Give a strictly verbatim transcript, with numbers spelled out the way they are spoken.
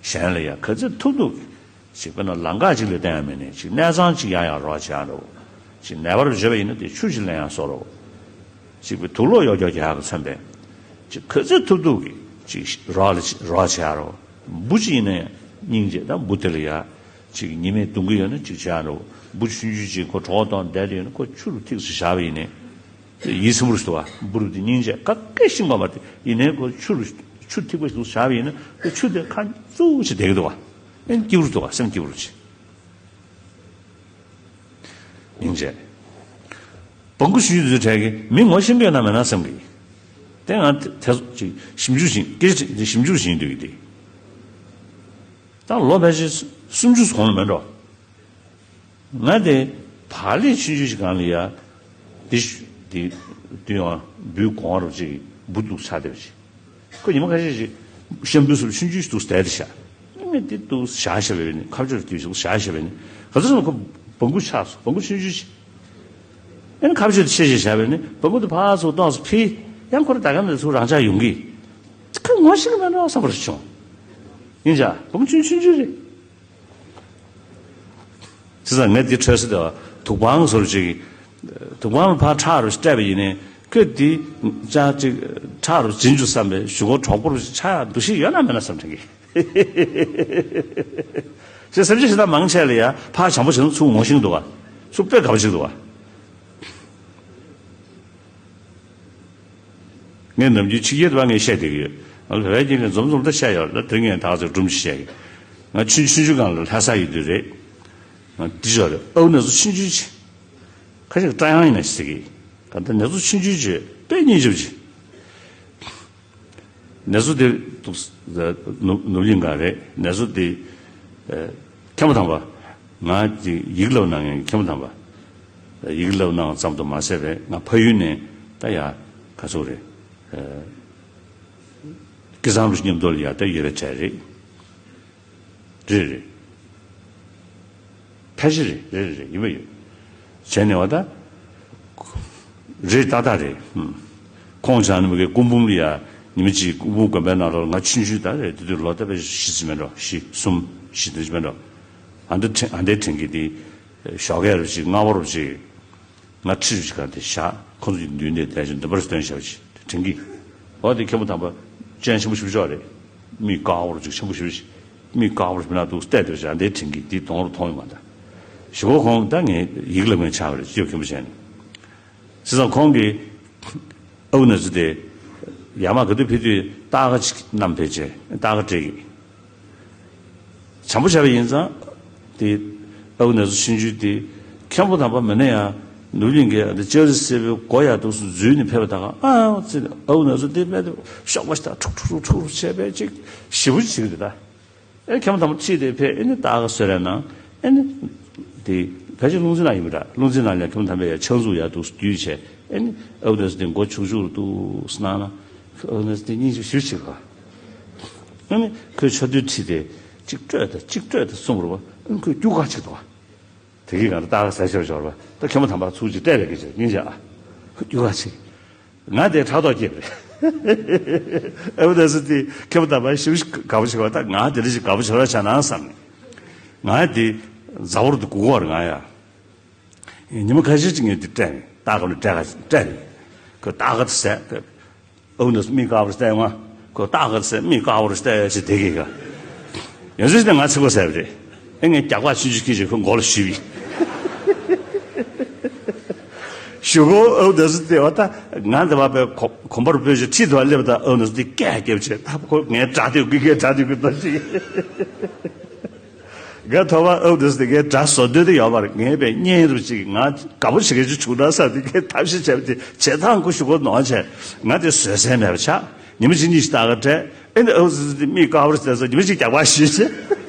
གཞན་ལ་ཡང་ག་ཚོད་ཐུབ་ཐུབ་ཀྱིས་ཅིག་དཔེར་ན་ལམ་ཁ་ཅིག་ལ་བསྟན་ཡ་མིན་ནས་ཅིག་གནས་ཚང་ཅིག་ཡང་ཡང་རོགས་བྱེད་ཡ་འགྲོ། ཅིག་ནད་པར་བྱོས་པ་ཡིན་ན་དེ་ཆུ་ཅིག་ལེན་ཡ་བཟོ་རོགས། ཅིག་པའི་དུག་ལོག་གཡོག་རྒྱག་རྒྱག་གི་མཚོན་པས། ཅིག་ག་ཚོད་ཐུབ་ཐུབ་ཀྱིས་ཅིག་རོགས་ལ་རོགས་བྱེད་ཡ་རོགས། འབུ་ཅིག་ཡིན་ན་ཡང་སྙིང་རྗེ་དང་འབུ་དེ་ལ་ཡ་ཅིག་ཉི་མས་གདུང་གི་ཡོད་ན་ཅིག་བྱེད་ཡ་རོགས། འབུ་ཆུང་ཆུང་ཅིག་ཁོ་གྲོད་ཁོག་སྟོང་བསྡད་དེ་ཡོད་ན་ཁོ་ཆུ་རུ་ཐིགས་སུ་བཞག་པ་ཡིན་ནས། ཡིད་ཚིམ་པོ་ཞིག་འདུག་བ། འབུ་རུ་དེ་སྙིང་རྗེ་ག་གེ་ཤིང་པ་མ་དེ་ཡིན་ནའི་ཁོ་ཆུ་རུ་ཆུ་ཐིགས་པ་ཞིག་བཞག་པ་ཡིན་ན་དེ་ཆུ་དེ་ཁ་བཙུགས་བྱས་བསྡད་ཀྱི་འདུག་བ། ཨེ་སྐྱིད་པོ་འདུག་བ། སེམས་སྐྱིད་པོ་ཅིག་སྙིང་རྗེ། བོང་གུ་ཞུས་དུས་གྲས་ཀྱི་མི་ངོ་ཤེས་ཀྱི་ཡོད་ན་མེད་ན་བསམ་གི། དེ་ང་དེ་ཚོ་ཅིག་ཞིབ་འཇུག་བྱེད་སྐད་ཆ་དེ་ཞིབ་འཇུག་བྱེད་འདོད་ཀྱི་དེ། ད་ལོ་ཕལ་ཆེར་སུམ་ཅུ་གོང་ལ་མེད་འགྲོ། ང་དེ་བག་ལེབ་ཆུང་ཆུང་ཞིག་སྒང་ལ་ཡ། དེ་ཤ་དེ་དུས་ཡང་འབུའི་གོང་རོབ་ཅིག་འབུ་འདུག་ཚར་བསྡད་པ་ཅིག་ཁོ་ཉི་མ་ཁ་ཤས་ཤིག་ཤམ་བུའི་སུབ་ཆུང་ཆུང་ཞིག་འདུག་བསྡད་དེ་ཤ། ངས་དེ་འདུག་བཞག་བཞག་པས་ནི་ཁ་བཅོས་དེ་ཞིག་བཞག་བཞག་པས་ནི་ག་ཚོད་སོང་ཁོ་བོང་གུ་ཆགས་སོང་། བོང་གུ་ཆུང་ཆུང་ཞིག་ཨེ་ནི་ཁ་བཅོས་དེ་ཆེ་ཞིག་བཞག་པས་ནི་བོང་གུ་དེ་ཕར་ཚུར་ཏོག་ཙམ་ཕྱིས། ཡང་ཁོ་རང་ད་ག་ནས་ཚུར་རང་འཇགས་ཡོང་གི། ཁོས་ངོ་ཤེས་ཀྱི་མེད་འགྲོ་བསམ་པ་ཞིག་བྱུང་། ཡིན་ཤག་བོང་གུ་ཆུང་ཆུང་ཆུང་རེད། བྱས་ཙང་ངས་འདི་འཕྲོས་སུ་དེ་དུག་པང་ཟེར་ཅིག་དུག་པང་ལ་ཕར་ཁྲག་རུ་སྤྲད་པ་ཡིན་ནའི་ཁོས་འདི་ཅག་ཅིག་ཁྲག་རུ་འཛིན་རྒྱུ་བསམ་པའི་གཞུག་གུ་གྲོགས་པོ་རུ་ཆགས་ཡག་འདུ་ཤེས་ཡོད་ན་མེད་ན་བསམ་དྲན་གི། ཞེས་སེམས་ཅན་ཞིག་དང་མང་ཆེ་ལ་ཡ་ཕར་བྱམས་པོ་བྱེད་ན་ཚུར་ངོ་ཤེས་འདུག་བ། ཚུར་དཔེ་དགའ་པོ་ཅིག་འདུག་བ། ངས་ནམ་རྒྱུན་ཕྱི་རྒྱལ་དུ་བ་ངས་བཤད་བསྡད་ཀྱི་ཡོད། ང་ལ་བོད་པའི་རྒྱལ་ཁབ་འཛོམས་འཛོམས་ད་བཤད་ཡོད་ལ་དེ་ངས་ད་ག་ཚོད་སྒྲུང་ཞིག་བཤད་ཀྱི། ང་ཆུང་ཆུང་ཆུང་སྒང་ལ་ལྷ་ས་ཡོད་དུས་རེད། ང་འདི་ཞོག་རེད་ཨའུ་ན་ཚོ་ཆུང་ཆུང་ཆེ། ཁ་ཤས་ཀྱིས་བཀྲ་ཡང་ཡིན་ན་ཞིག་ཟེར་གྱི། ག་ད་ན་ཚོ་ཆུང་ཆུང་ཆེ་དཔེ་སྙིང་རྗེ་པོ་ཅིག་ན་ཚོ་དེ་འདུག་ནུབ་ནུབ་གླིང་ག་རེད་ན་ཚོ་དེ། མཁན་པོ་དམ་པ། ང་ཅིག་ཡིག་བསླབ་གནང་མཁན་མཁན་པོ་དམ་པ། ཡིག་བསླབ་གནང་བ་ཙམ་དུ་མ་ཟད་པས་ང་ཕ་ཡུལ་ནས་ད་ཡ་ག་ཚོད་རེད། སྐལ་བཟང་རུ་མཉམ་དུ་ལ་ཡ་ད་ཡོད་རེད་བྱས་རེད། རེད་རེད། ཕལ་ཆེར་རེད་རེད་རེད་རེད་ཡིན་པ་ཡོད། བྱས་ནས་བ་ད། རེད་ཏག་ཏག་རེད། ཁོང་བྱས་ནས་མི་གའི་སྐུ་འབུམ་ལ་ཡ་ཉི་མ་གཅིག་སྐུ་འབུམ་དགོན་པའི་ནང་ལོགས་ང་ཆུང་ཆུང་ད་རེད་དེ་དུས་ལོ་ད་དཔེ་བཞི་ཙམ་མེད་འགྲོ་བཞི་གསུམ་བཞི་དེ་ཙམ་མེད་འགྲོ། ཨ་འདི་དྲན་ཨ་འདི་དྲན་གི་དེ། ཞོགས་ཀས་རུ་ཅིག་སྔ་པོ་རུ་ཅིག་ང་ཁྲིད་རུ་ཅིག་ག་དེ་བཞག་ཁོང་ཚོ་ཡི་མདུན་དེ་དེ་ཅིག་འདི་པར་སྟོན་བྱ་བ་ཅིག་དྲན་གི། འོ་དེ་མཁན་པོ་དམ་པ་སྤྱན་ཆེན་པོ་ཞིག་ཅོག་རེད། མིག་དཀར་པོ་རུ་ཅིག་ཆེན་པོ་ཞིག་མིག་དཀར་པོ་རུ་མི་ནག་འདུག་བལྟས་དེ་བཞག་འདི་དྲན་གི་དེ་གདོང་རུ་མཐོང་ཡོང་བ་ད། ཞོགས་ཁོང་ད་ངས་ཡིག་ལ་ངས་ཆགས་པ་རེད་ཅོ་མཁན་པོ་བྱས་ནས། བྱས་ཙང་ཁོང་གིས་ཨའུ་ན་ཚོ་དེ་ཡར་མར་ག་དུས་ཕེབས་དུས་རྟ་ཁ་ཅིག་བསྣམས་ཕེབས་བྱས་རྟ་ཁ་སྤྲད་ཀྱི། བྱམས་པོ་བྱས་པ་ཡིན་ཙང་དེ་ཨའུ་ན་ཚོ་ཆུང་ཆུང་དེ་མཁན་པོ་དམ་པ་མིན་ན་ཡང་ནུབ་གླིང་གི་ལྕགས་རི་སེར་པོའི་སྒོ་ཡར་འདུག་སེ་འཛུལ་ནས་ཕེབས་པ་ད་ག་ཨ་ཙི་ཨའུ་ན་ཚོ་དེ་དཔེ་དེ་གཤོག་པ་ཞིག་ད་ཁྲུག་ཁྲུག་ཁྲུག་ཁྲུག་བྱས་པས་ཅིག་ཞེ་པོ་ཅིག་དེ་ད། ཨེ་མཁན་པོ་དམ་པ་ཁྲིད་དེ་ཕེབས་ཨེ་ནི་རྟ་ཁ་གསོལ་རས་གནང་ཨེ་ནི། དེ་ཕལ་ཆེར་ལུང་ཚན་ནང་ཡིན་པ་འདྲ་ལུང་ཚན་ནང་ལ་མཁན་པོ་དམ་པས་ཡ་ཕྱག་མཛུབ་ཡར་འདུག་སེ་བརྒྱུད་བྱས་ཨེ་ནི་ཨའུ་ན་ཚོ་དེ་མགོ་ཆུག་ཆུག་རུ་འདུག་སེ་གནང་ན། ཨའུ་ན་ཚོ་དེ་སྙིང་རྗེ་ཞེ་པོ་ཅིག་ག་ཨེ་ནི་ཁོས་ཕྱག་མདུད་ཁྲིད་དེ་གཅིག་སྤྲོད་དང་གཅིག་སྤྲོད་དང་གསུངས་པ་རེད་པ། ཨེ་ནི་ཁོས་སྐྱུག་ཁ་ཅིག་འདུག་པ། དེ་གི་སྒང་ལ་རྟ་ཁ་ཟ་ཤོར་ཤོར་བ་ད་མཁན་པོ་དམ་པ་ཚུར་ཅིག་སྤྲད་པའི་སྐད་ཆ་སྙིང་རྗེ་ཨ། སྐྱུག་ཁ་ཅིག་ང་དེ་ཕྲག་དོག་སྐྱེས་པ་རེད། ཨ་བུ་ད་སི་དེ་མཁན་པོ་དམ་པ་ཞེ་པོ་ཅིག་དགའ་པོ་བྱེད་པ་ད་ང་དེ་འདྲ་ཞིག་དགའ་པོ་བྱེད་རོགས་བྱས་ན་བསམ་ནས། ང་དེ་མཛའ་བོར་དུ་སྒུག་པ་རེད་ང་ཡ། ཉི་མ་ཁ་ཤས་ཅིག་ངས་དེ་སྤྲད་ནས་རྟ་ཁ་ནས་སྤྲད་ཁ་སྤྲད་ནས་ཁོས་རྟ་ཁ་དེ་ཟས། ཨའུ་ན་ཚོ་མིག་དཀར་པོ་རུ་བལྟས་ང་། ཁོས་རྟ་ཁ་ཟས་མིག་དཀར་པོ་རུ་བལྟས་ཡ་ཅིག་དེ་གི་ག་ཡང་ཚོད་ཅིག་ནས་ང་ཚིག་པ་ཟས་པ་རེད། ཨེ་ངས་རྒྱག་པ་ཆུང་ཆུང་སྐད་ཅིག་ཁོའི་མགོ་ལ་གཞུས་པ་ཡིན། གཞུག་གུ་ཨའུ་ན་ཚོ་དེ་བ་ད་ང་འདི་བ་པའི་གོམ་གོམ་པ་རུ་སྤོས་ཅིག་ཁྲིད་དུ་བ་སླེབས་ད་ཨའུ་ན་ཚོ་དེ་སྐད་རྒྱབ་བྱས་ད་ཁོ་ངའི་དགྲ་དེ་གི་ངའི་དགྲ་དེ་གི་ད་ཅིག་ང་ཐོག་མར་ཨའུ་ན་ཚོ་དེ་ངའི་དགྲ་བཟོ་འདོད་དེ་ཡོད་པ་རེད། ངས་པའི་གཉེན་རུ་ཅིག་ང་དགའ་པོ་བྱེད་མཁན་ཅིག་བྱུང་ན་བསམ་སྟེ་ངས་ཐབས་ཤེས་བྱས་པ་དེ་བྱེད་སྟངས་ཁོ་གཞུག་གུ་ནོར་བྱས་ང་དེ་བཟོད་བསྲན་མེད་པ་ཆགས། ཉི་མ་གཅིག་གཉིས་ཤིག་རྟ་ཁ་སྤྲད་ཨེ་ནི་ཨའུ་ན་ཚོ་དེ་མིག་དཀར་པོ་རུ་བལྟས་སོང་ཉི་མ་གཅིག་རྒྱག་པ་གཞུས་བྱས།